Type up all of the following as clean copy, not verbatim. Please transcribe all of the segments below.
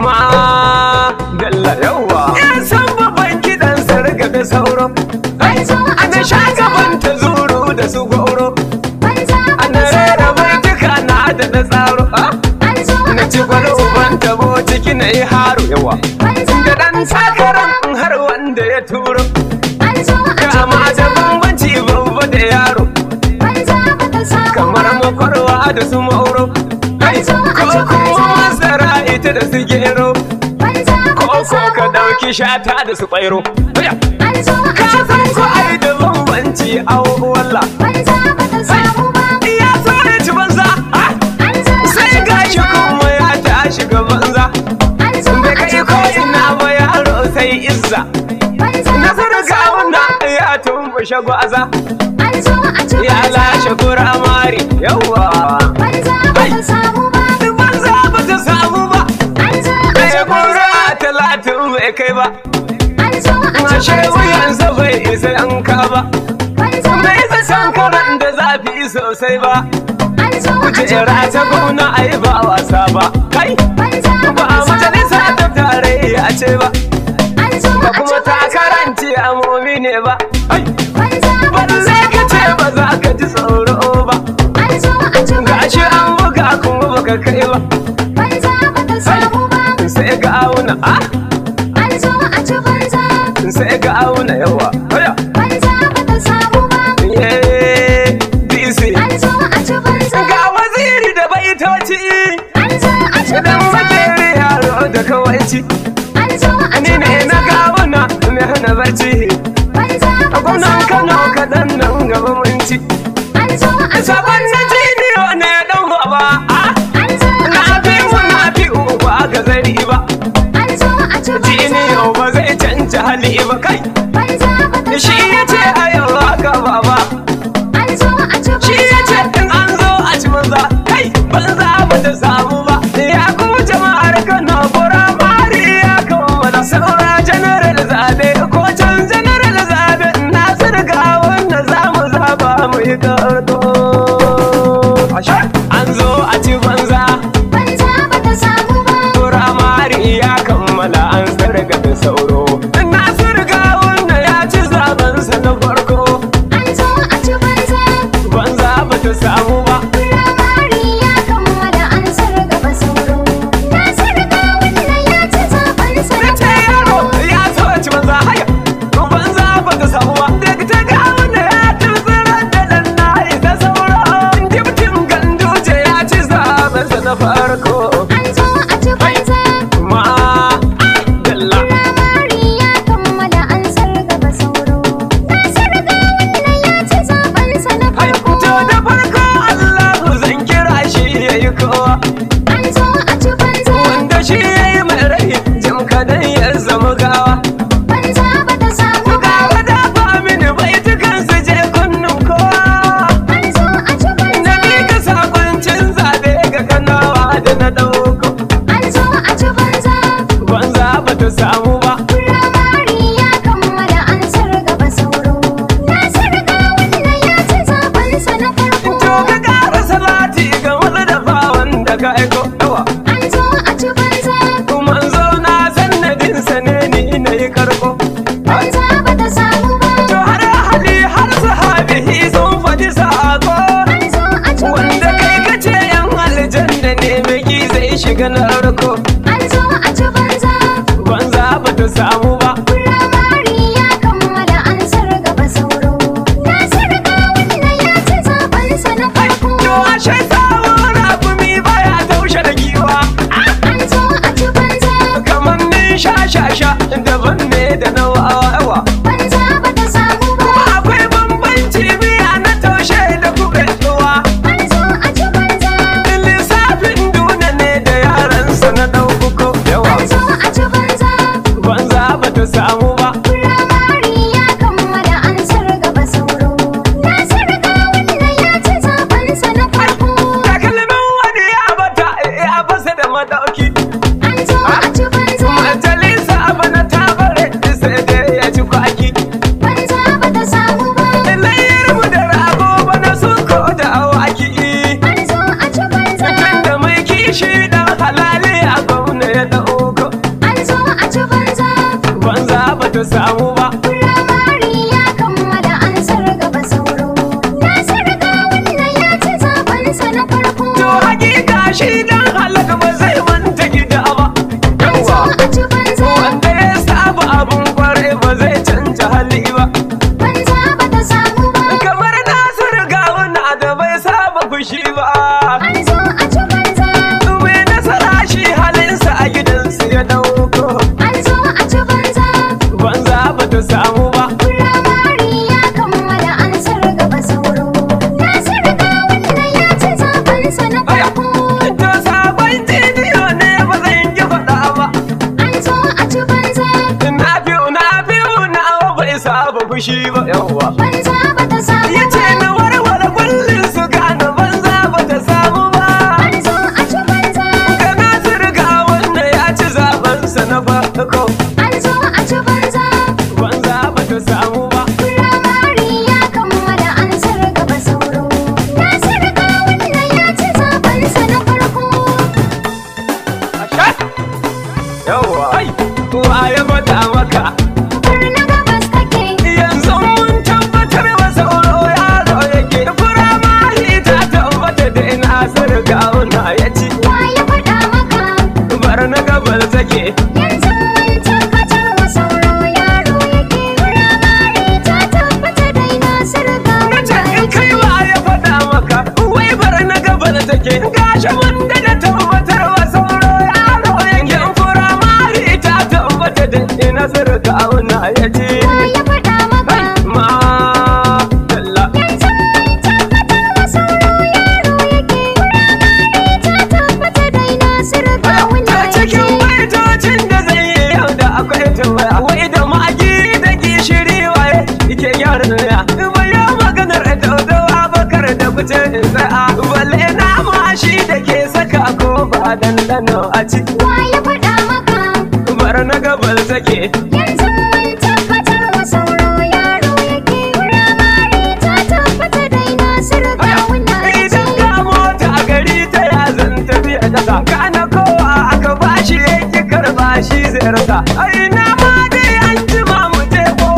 Ma dalla yawa. Yan san babban kiɗan sarga da sauro. Ana sha gaban ta zuru da su goro. Ana rera baituka na da na tsaro. Na ci gwalo uban tabo ciki na yi haro yawa. Da ɗan takaran har wanda ya turo. Kama da bambanci babba da yaro. Kamar makwarwa da su mauro. Ko kuma masara ita da su gero. Ko ka ɗauki shata da su ƙwairo. Ka san ko ai da bambanci a walla. Ya so ya ci banza. Sai gashi kuma ya tashi ga banza. Bai kai ko ina ba yaro sai izza. Nasiru Gawuna ya tumbushe gwaza. Ya lashe kuramari yawa. Banza ba ta samu ba. Bai kura 30 bai kai ba. Ashe wuyansa bai isa yanka ba. Bai isa sankaran da zafi sosai ba. Kujera ta gwamna ai ba wasa ba. Kai ba a majalisa ta tarayya ce ba. Ba kuma takaranci a momi ne ba. Balle ka ce ba za ka ji tsoro ba. Gashi an buga kuma baka kai ba. Sai ga auna a. Sai ga auna yawa. Banza ba ta samu ba. DC. Ga waziri da baitoci. Dan makeri yaro da kawaici. Ni ne na gawuna mai hana barci. Gwamnan Kano kaɗan nan gaba mun ci. Sabon na jiniyo ne ɗan baba. Na fi mu na fi uba ga zari ba. Jiniyo ba zai canja hali ba kai. Shi ya ce a yau haka baba. Shi ya ce in an zo a ci banza. Kai banza ba ta samu ba. Ya ku jama'ar Kano firamare ya kammala. Saura general zabe ko can general zabe. Nasiru Gawuna za mu zaba mu yi karko. An zo a ci banza. Banza ba ta samu ba. Firamare ya kammala an sarga da sauro. Nasiru Gawuna ya ci zabensa na farko. An zo a ci banza. Banza ba ta samu ba. Firamare ya kammala an sarga ba sauro. Nasiru Gawuna ya ci zabensa na Ce yaro ya so a ci banza haya. Banza ba ta samu ba. Daga ta Gawuna ya tunzura da ɗan na isa sauro. Dibtin Ganduje ya ci zabensa na farko. An zo a ci banza. Ma dalla. Firamare ya kammala an sarga ba sauro. Nasiru Gawuna ya ci zabensa na Hai, farko. to da farko Allahu zan kira shi yayi kowa. An zo a ci banza. Wanda shi yayi mai rai jim kadan ya zama gawa. Banza ba ta samu ba. Gawa da fa mini baitukan su je kunnun kowa. An zo a ci banza. Na miƙa sakon cin zabe ga Kanawa da na ɗauko. An zo a ci banza. Banza ba ta samu ba. Firamare ya kammala an sarga ba sauro. Nasiru Gawuna ya ci zabensa na farko. To ka ƙara salati ga wani dafa wanda ka aiko. Yawa. An zo a ci banza. Manzo na sannadinsa ne ni na yi karko. Banza ba ta samu ba. To har ahali har sahabihi sun faɗi sako. An zo a ci Wanda banza. kai kace yan aljanna ne maki zai shiga narko. An zo a ci banza. Banza ba ta samu ba. Firamare ya kammala an sarga ba sauro. Nasiru Gawuna ya ci zabensa na farko. To ashe sawun rakumi baya taushe da giwa. An zo a ci banza. Kamar ni sha sha sha daban ne da na wawa. Banza ba ta samu ba. Akwai bambanci biya na taushe da kuɓewa. An zo a ci banza. Lissafin duna ne da yaransa na ɗauko yawa. An zo a ci banza. Banza ba ta samu ba. Firamare ya kammala an sarga ba sauro. Nasiru Gawuna ya ci zabensa na farko. Takalmin wani ya bata ya fasa da madauki. An zo a ci banza. Majalisa bana ta bare sai dai ya ci kwaki. Banza ba ta samu ba. Layar mu da rago bana sun ko da awaki. An zo a ci banza. Tun da mai kishi dan halali a gwamna ya dauko. ta samu ba. Firamare ya kammala an gaba sauro. Nasiru Gawuna ya ci zaɓensa na farko. To hakika shi dan halaka ba zai manta gida ba. An zo a ci banza. Wanda ya saba abun kwarai ba zai canja hali ba. Banza ba ta samu ba. Kamar Nasiru Gawuna da bai saba fushi ba. An zo a ci banza. Mai nasara shi halinsa a gidansu ya dauko. An zo a ci banza. Banza ba ta samu ba. Firamare ya kammala an gaba sauro. Nasiru Gawuna ya ci zaɓensa na farko. To sabon bidiyo ne ba zan yi faɗa ba. An zo a ci banza. Na fi'u na fi'u na bai saba fushi ba. Yawwa. Banza ba ta samu Ya ce ba. na warware kullum su gane banza ba ta samu ba. An zo a ci banza. Ga Nasiru Gawuna ya ci zaɓensa na farko. An zo a ci banza. Banza ba ta samu ba. Firamare ya kammala an gaba sauro. Nasiru Gawuna ya ci zaɓensa na farko. Yawwa. Ai, wa ya faɗa maka? Barna gabas kake. Yanzu mun tabbatar wa sauro yaro yake. Firamare ta tabbata da Nasiru Gawuna ya ci. Wa ya faɗa maka? Bar na gabal take. Yanzu mun tabbatar wa sauro yaro yake. Firamare ta tabbata dai Nasiru Na ce Gawuna in ya ci. kai wa ya faɗa maka? Wai bar na gabal take. Gashi mun da tabbatar wa sauro yaro yake. Firamare ta tabbata da Nasiru Gawuna ya ci. Wa ya faɗa maka? Ma dalla. Yanzu mun tabbatar wa sauro yaro yake. Firamare ta tabbata dai Nasiru Gawuna Ta ya ci. cikin baitocin da zai yi yau da akwai tambaya. Wai da magi da gishiri waye ke gyara duniya. Bayo maganar daudawa bakar da kuce in tsaya. Balle nama shi da ke saka ko ba dandano a ci. Wa ya faɗa maka? Bar na gabal take. Yanzu mun tabbatar wa sauro yaro yake. Firamare ta tabbata dai Nasiru Gawuna ya ci. Idan ga mota a gari ta ya zan tafi a ƙasa. Kana kowa aka bashi yake karba shi zai rasa. Ai na ma dai an jima mu je ko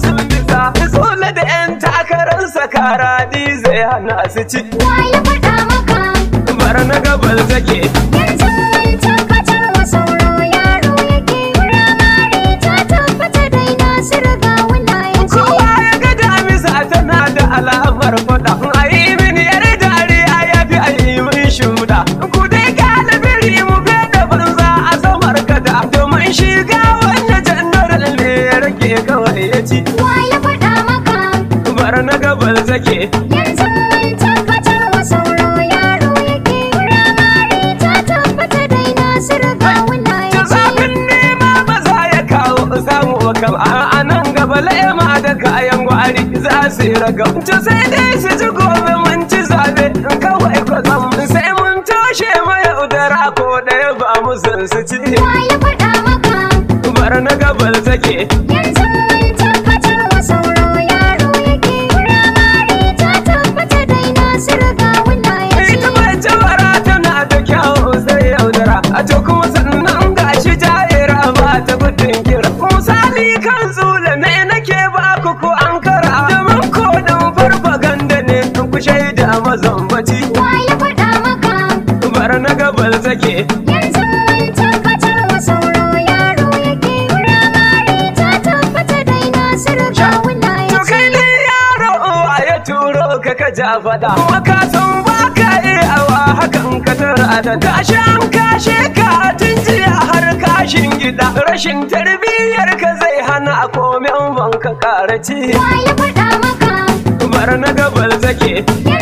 sun bisa. Sule da 'yan takararsa karadi zai hana su ci. Wa ya faɗa maka? Bar na gabal take. Yanzu mun tabbatar wa sauro yaro yake. Firamare ta tabbata dai Nasiru Gawuna ya ci. Kowa ya ga damisa tana da alamar faɗa. A yi mini yar dariya ya fi a yi min shuɗa. Ku dai galibiri mu da banza a samar kada. Domin shiga wannan jannaral ne ya rage kawai ya ci. Wa ya faɗa maka? Bar na gabal take. Yanzu mun tabbatar wa sauro yaro yake. Firamare ta tabbata dai Nasiru Gawuna Ta ya ci. zafin nema ba za ya kawo samu ba kam. A nan gaba lema da kayan gwari za su yi ragam. To sai dai su ji gobe mun ci zabe kawai kwatsam. Sai mun toshe mayaudara ko ɗaya ba mu san su ci. Wa ya faɗa maka? Bar na gabal take. Yanzu mun tabbatar wa sauro yaro yake. Firamare ta tabbata dai Nasiru Gawuna ya ci. Ita mace bara tana da kyawu sai yaudara. A to kuma sannan gashi jayira ba ta gudun kira. Misali kan zula ne nake ba ku ko an kara. Domin ko dan farfaganda ne ku shaida mazambaci. Wa ya faɗa maka? Bar na gabal take. Yanzu mun tabbatar wa sauro yaro yake. Firamare ta tabbata dai Nasiru Gawuna ya To ci. kai ne yaro uwa ya turo ka ka ja faɗa. Kuma ka san ba ka iyawa hakan ka tara da kashe an kashe ka tun jiya har kashin gida. Rashin tarbiyyar ka zai hana komen banka karaci. Wa ya faɗa maka? Bar na gabal take. Yanzu